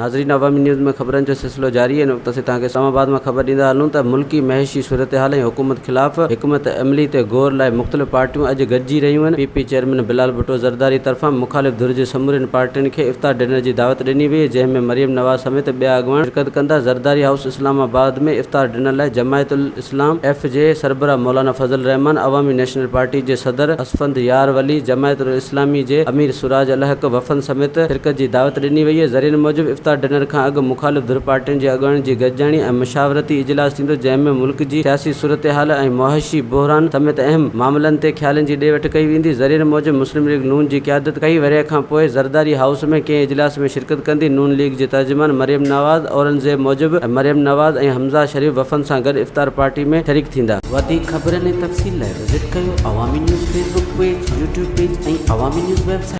ناظرين عوامي نيوز ۾ خبرن جو سلسلو جاري آهي ان وقت اسين توهان کي اسلام آباد مان خبر ڏيندا هلون ته ملڪي معيشي صورتحال ۽ حڪومت خلاف حڪمت عملي تي غور لاء مختلف پارٽيون اڄ گڏجي رهيون آهن. P P chairman Bilawal Bhutto Zardari طرفان مخالف ڌر جي سمورين پارٽين کي افطار ڊنر جي دعوت ڏني وئي جنهن ۾ مريم نواز سميت ٻيا اڳواڻ شرڪت ڪندا. زرداري هائوس اسلام آباد ۾ افطار ڊنر لاء جماعت الاسلام ايف جي سربراهه مولانا فضل الرحمان، عوامي نيشنل پارٽي جي صدر اسفند يار ولي، جماعت الاسلامي جي امير سراج الحق وفن سميت شرڪت جي دعوت ڏني وئي. ذريعن موجب افطار ڊنر کان اڳ مخالف ڌر پارٽين جي اڳواڻن جي گڏجاڻي ۽ مشاورتي اجلاس ٿيندو جنهن ۾ ملڪ جي سياسي صورتحال ۽ معاشي بحران سميت اهم معاملن تي خيالن جي ڏي وٺ ڪئي ويندي. ذريعن موجب مسلم ليگ نون جي قيادت ڪئي ورهيه کان پوء زرداري هائوس ۾ ڪنهن اجلاس ۾ شرڪت ڪندي. نون ليگ جي ترجمان مريم نواز اورنگزيب موجب مريم نواز ۽ حمزه شريف وفن سان گڏ افطار پارٽي ۾ شريڪ ٿيندا. وڌيڪ خبرن ۽ تفصيل لاء وزٽ ڪيو Awami news Facebook page, YouTube page ۽ Awami news website.